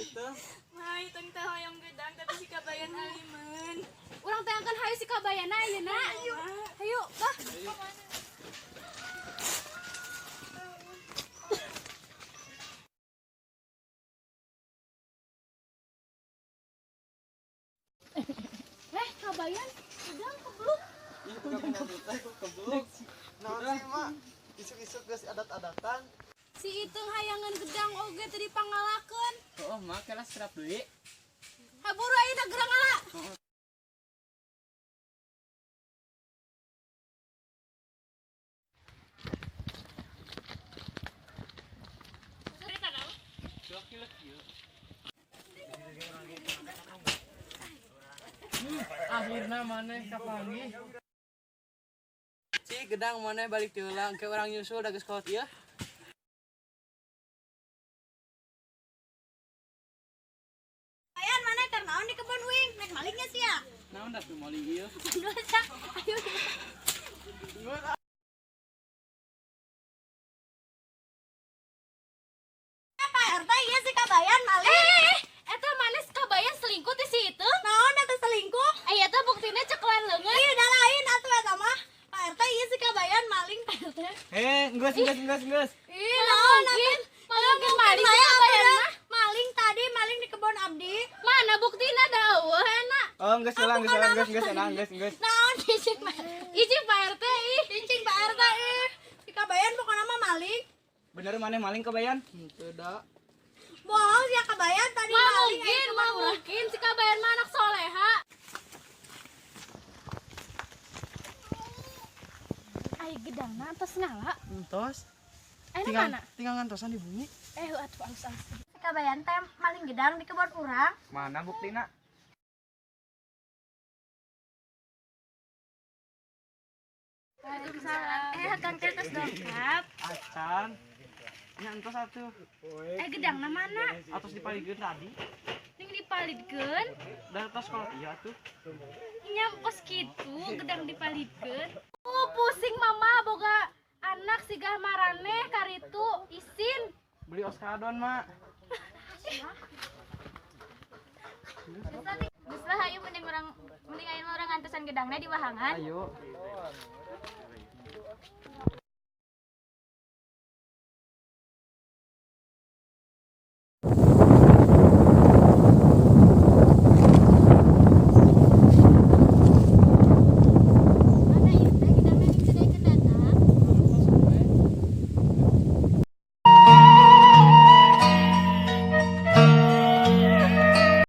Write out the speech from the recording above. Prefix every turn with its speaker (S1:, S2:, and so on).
S1: Itu.
S2: Ma, Iteng teh hoyong gedang tapi si Kabayan alimeun.
S3: Urang teangkeun hayu si Kabayana ayeuna. Hayu. Hayu, bah. Eh, Kabayan, gedang kebluk.
S1: Kebluk.
S4: Naon sih, Mak? Isuk-isuk geus adat-adatan.
S3: Si Iteung hayangan gedang oge teu dipangalakeun.
S1: Oh, mak kelas serap deui.
S3: Haburu ayeuna gerang ngala.
S1: Akhirna maneh kapanggih. Si gedang maneh balik ti heula engke urang nyusul da geus kolot ieu.
S2: Kabayan mana keur naon di kebon uing? Nek malingnya sia.
S1: Naon da tuh maling ieu?
S3: Dosa. Ayo.
S2: Pak RT ieu si Kabayan maling.
S3: Eh, eta maneh si Kabayan selingkuh ti si Iteung?
S2: Naon atuh selingkuh?
S3: Aya teh buktina cekelan leungeun.
S2: Ih, da lain atuh eta mah. Pak RT ieu si Kabayan maling Pak RT.
S1: Heh, geus geus geus geus.
S2: Ih, naon
S3: Mungkin,
S2: atuh?
S3: mungkin maling si
S2: Maya
S3: Kabayan
S2: atuh
S3: mah.
S2: Maling tadi maling di kebon abdi.
S3: Mana buktina da eueuh enak.
S1: Oh, geus heula geus heula geus geus enak geus geus.
S2: Naon cicing Pak?
S3: Iji Pak RT ih.
S2: Cicing Pak RT ih. Si Kabayan pokokna mah maling.
S1: Bener maneh maling Kabayan? Henteu da.
S2: Bohong si Kabayan tadi
S3: Mah
S2: maling.
S3: mungkin, mah mungkin si Kabayan mah anak soleha. Ai gedangna entos ngala.
S1: Entos.
S3: Ayeuna mana?
S1: Tinggal ngantosan di bumi.
S3: Eh, atuh alus alus.
S2: Si Kabayan teh maling gedang di kebon urang.
S1: Mana buktina?
S3: Waalaikumsalam. Eh, Kang teh tos dongkap.
S1: Acan. Nya entos atuh.
S3: Eh, gedangna mana?
S1: Atos dipalidkeun tadi.
S3: Ning dipalidkeun.
S1: Da tos kolot ieu atuh.
S3: Nya kos kitu gedang dipalidkeun. Oh, pusing mama boga anak sigah maraneh karitu isin.
S1: Beli oskadon, Mak.
S5: Geus lah hayu mending urang mending ayeuna urang ngantosan gedangna di wahangan.
S1: Ayo.